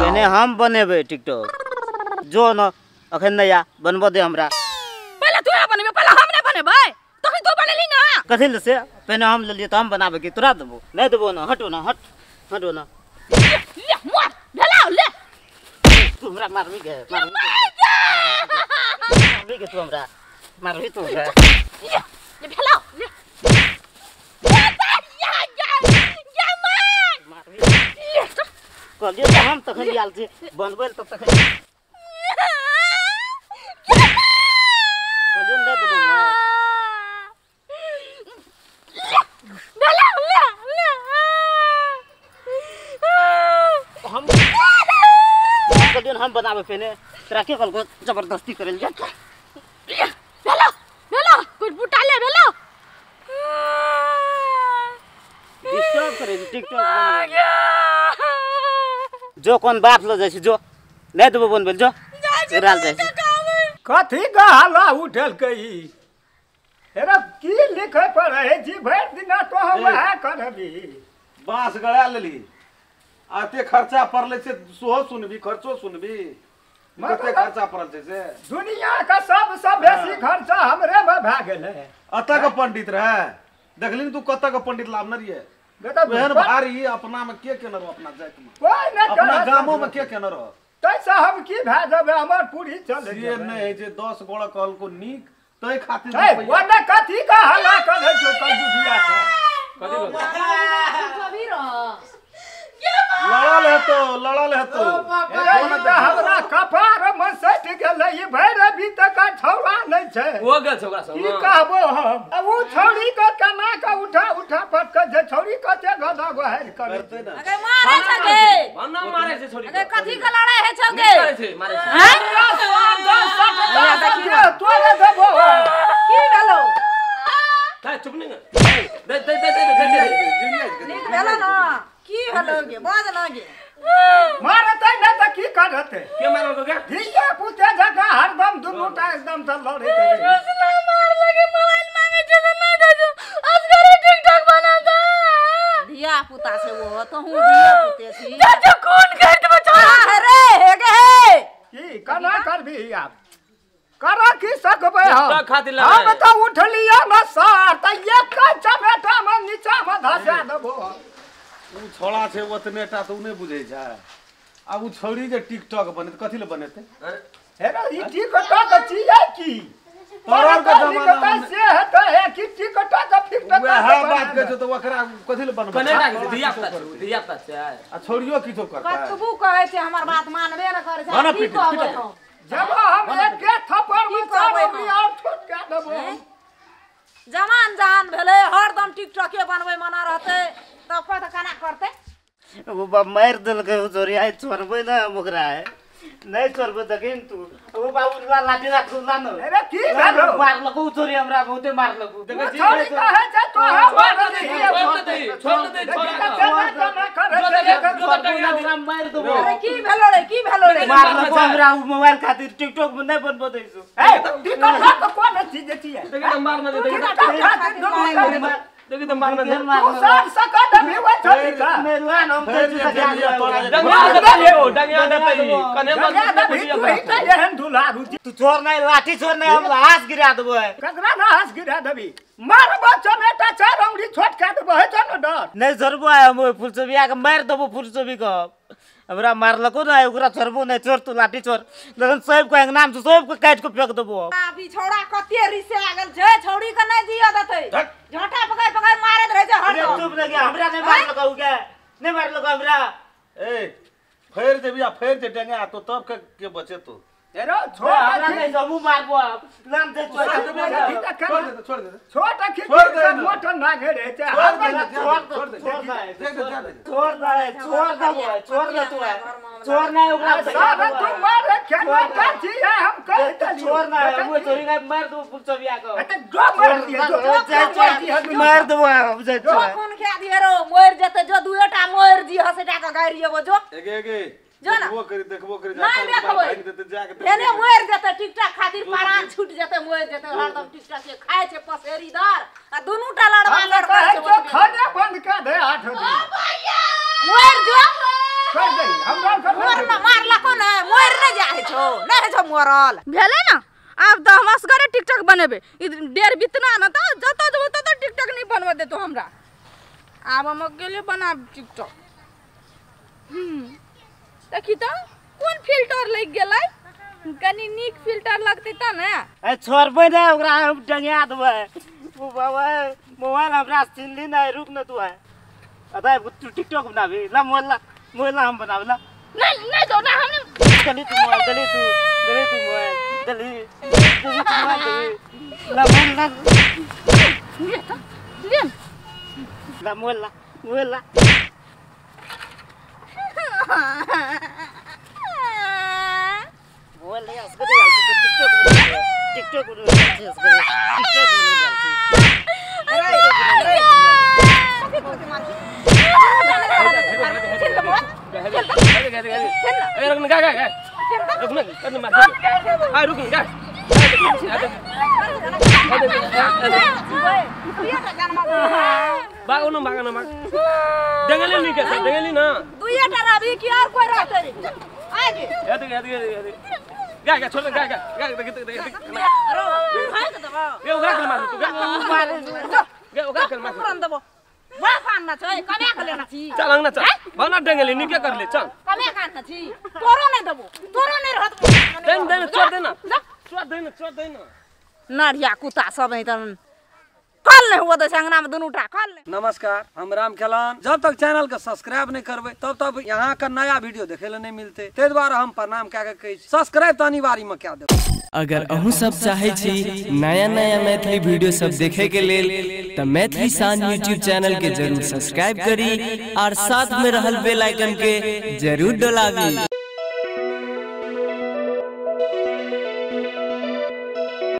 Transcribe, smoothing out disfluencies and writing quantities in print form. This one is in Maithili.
पहले हम बनेबै टिकटॉक जो न अखन नहीं आ बनबो दे हमरा। पहले तू बनेबे पहले हम नहीं बनेबै तखन तू बनेली ना। कथि ले से पहले हम लेलिए त हम बनाबे की तोरा देबो नहीं देबो ना। हटो ना हट हटो ना। ले मार भेलाओ ले तू हमरा मारबी के मारबी के तू हमरा मारबी तू हमरा ले भेलाओ ले या या या मार मारबी कहलिए त हम तखन आयल छी बनबै त तखन कहलिए नहीं देबो। भेलाओ ले ले हम कहलिए हम बनाबे पहले तोरा के कहलको जबरदस्ती करल जा। भेलो भेलो कुछ बुटा ले भेलो डिस्टर्ब करे टिकटॉक बनबै जो कोन बाप ल जाइ छी जो नहीं देबो बनबै जो एकरा जाइ छी। कथी गहला उठल कई हेरा की लिखे पढ़े जी भरि दिना तो हम वएह करबी। बांस गड़ा लेली आते खर्चा पड़ले से सोहो सुनबी खर्चो सुनबी कते खर्चा पड़ल छै से दुनिया का सब सब बेसी खर्चा हमरे में भए गेलै। अतः के पंडित रहे देखली तू कत के पंडित लाभने रहिए एहन भारी अपना में के केने रहो अपना जाति में कोई न अपना गामो में के केने रहो तैसे हम की भए जेबै हमर पूरी चल से नहीं है जे 10 गोड़ा कहलको नीक तै खातिर ए ओने कथी का हल्ला करे छौ कल दुनिया से कथी कभी रह लड़ल हेतो लड़ल हेतो। हमरा कपार में सटि गेलै ई भरि अभी तक छौड़ा नहि छै। ओ गेल छै ओकरा संग की कहबो हम अब उ छौड़ी के केना के उठा उठा पटक जे छौड़ी कते गधा गोहर करे करतै ना। अगे मारे छै गे भन्ना मारे छै छोड़ी अगे कथी के लड़ाई है छौ गे मारे छै मारे छै तोरे देबो की भेलो ताय चुप नहीं दे दे दे दे दे नीक भेलो ना की भेलो गे बाज ना गे मारतै नै त की करतै के मारलको गे धिया पुते जका हरदम दुनू टा एकदम से लड़ैत रहै। रुसना मार लगे मोबाइल मांगे छै त नै दै छौ असगरे टिकटॉक बना दे धिया पुता से वो तो हूं धिया पुते छी चाचा खून कर देबो छोड़ा रे हे गे हे की कना करबी आब करा की सकबै हम हम त उठलियै न सर त एक चमेटा में नीचा में धसा देबो। उ छोड़ा छै ओतने टा त उ नै बुझै छै आ उ छोड़ी जे टिकटॉक बनेतै कथि ले बनेतै हेरा ई टिकटॉक छियै की तोरा के जमाना में से हेतै हे की टिकटॉक फिकटॉक वएह बात कहै छौ त ओकरा कथि ले बनबै कने टा धिया पुता छै धिया पुता छै आ छोड़ियो किछो करतै कतबू कहै छै हमर बात मानबे न करै छै की कहबै हम जब हम एक थप्पड़ में चार उंगली और छोट के देबो। जवान जहान भेलै हरदम टिकटॉके बनबै मना रहतै तब कत केना करतै। ओ बाप मारि देलकै ओ चोरी आइ छोड़बै ना हम ओकरा नहीं छोड़बै देखिन तू ओ बाबू लाठी राखू ना न। अरे की भेलो मारलको ओ चोरी हमरा बहुते मारलको। देखै छी छौड़ी कहै छै तोरा छोड़ दे छोड़ दे छोड़ दे हमरा मारि देबो। अरे की भेलो रे की भेलो रे मारलको हमरा उ मोबाइल खातिर टिकटॉक में नहीं बनबो दै छौ। ए टिकटॉक कोन चीज छियै देखि त मार न दे देखि त मार न दे तू सब सकत भी वो छोड़ी का मेरुआन हम त डंगा देतै ओ डंगा देतै कने डंगा देबी तू ही त एहन दुलारू तू छोड़ नहीं लाठी छोड़ नहीं हम हाथ गिरा देबो ककरा ना हाथ गिरा देबी मारबो चमेटा चार उंगली छोट के देबो है छ न डर नहीं छोड़बो हम फुलचोबिया के मार देबो फुलचोबी के हमरा मारलको ना ओकरा छोड़बो नहीं छोड़ तू लाठी छोड़ लेकिन सब के नाम से सब के काट के फेंक देबो। अभी छौड़ा कते रिसे आगल छै छौड़ी के नहीं दिया देतै झोंटा पकड़ पकड़ मारत रहे छै हरदम। चुप रह गया हमरा नहीं मारलको उ के नहीं मारलको हमरा ए फेर जेबी आ फेर जे डेंगा तो तब के बचे तो एरो छोड़ हमरा नहीं सबू मारबो नाम दे छोड़ छोड़ दे छोड़ दे छोट खिचड़ी मोटर ना घेरे छै छोड़ दे छोड़ दे छोड़ दे छोड़ दे छोड़ दे तू छोड़ ना ओकरा सारा तू मारे खेलवा का छी हम कह देली छोड़ ना वो चोरी का मार दो फुलचोबिया को अते जो मार दिए जो मार देबो हम जे जो खून खा दिए रो मर जेते जो दुएटा मर जी हसेटा के गारि जेबो जो एगे एगे जो ना देखबो करी देखबो करी नहीं देखबै जाके भेने मर जेते टिकटॉक खातिर प्राण छूट जेते मर जेते हरदम टिकटॉक के खाय छै पसेरीदार आ दुनू टा लड़वा लड़ कहै छौ खाने बंद कर दे 8 दिन मर जो छोड़ दे हमरा मर ना मरल भेलै ना। आब तऽ हम असगरे टिकटॉक बनेबै। ई डेढ़ बितना न तऽ जतऽ जेबो ततऽ टिकटॉक नहीं बनबऽ देतौ हमरा। आब हम अकेले बनाब टिकटॉक। देखी तऽ कोन फिल्टर लागि गेलै, कनी नीक फिल्टर लगतै तऽ ने। ए छोड़बै नै ओकरा, हम डंगिया देबै। ओ बाबा मोबाइल हमरा छीनली नै, रुक न तू है। अरे तू टिकटॉक बनाबी ला, मोबाइल ला, मोबाइल ला हम बनाबी ला। नहीं नहीं दो ना हम। दली तू मोबाइल, दली तू, दली तू मोबाइल, दली तू मोबाइल, दली ला मोबाइल ला, ले ला मोबाइल ला, मोबाइल ला। मोबाइल ले असगरे जालছি टिकटॉक बनाबी, टिकटॉक बनाबी असगरे, टिकटॉक बनाबी जालছি। अरे अरे ए रुक गा गा रुक न कर मार आ रुक गा। भागो न भागो न भाग, डंगली नहीं कैसे डंगली ना दुइया रवि की और कोई रहते रे आगे ए देख ए देख गा गा छोड़ गा गा गा देख देख देख अरे भाग दबा ए ओकरा के मार तू गा गा ओकरा के मार तुरंत दबो वाह खाना छै कमे के लेना छी। चल अंगना चल बना डंगली नहीं के कर ले चल कमे खाना छी तोरो नहीं दबो, तोरो नहीं रहत। देन देन छोड़ देना, छोड़ देना, छोड़ देना। नरिया कुत्ता सब नहीं तन कल नहीं हुआ तो अंगना में दोनों टा कल। नमस्कार, हम राम खेलान। जब तक चैनल के सब्सक्राइब नहीं करबे तब तक यहाँ का नया वीडियो देखे ला नहीं मिलते, ते द्वारा हम प्रणाम क्या के कहै छी सब्सक्राइब तो अनिवार्य में क्या देब। अगर अहूँ सब चाहे छी नया नया मैथिली वीडियो सब देखे के लेल त मैथिली शान यूट्यूब चैनल के जरूर सब्सक्राइब करी और साथ में रहल बेल आइकन के जरूर दबावी।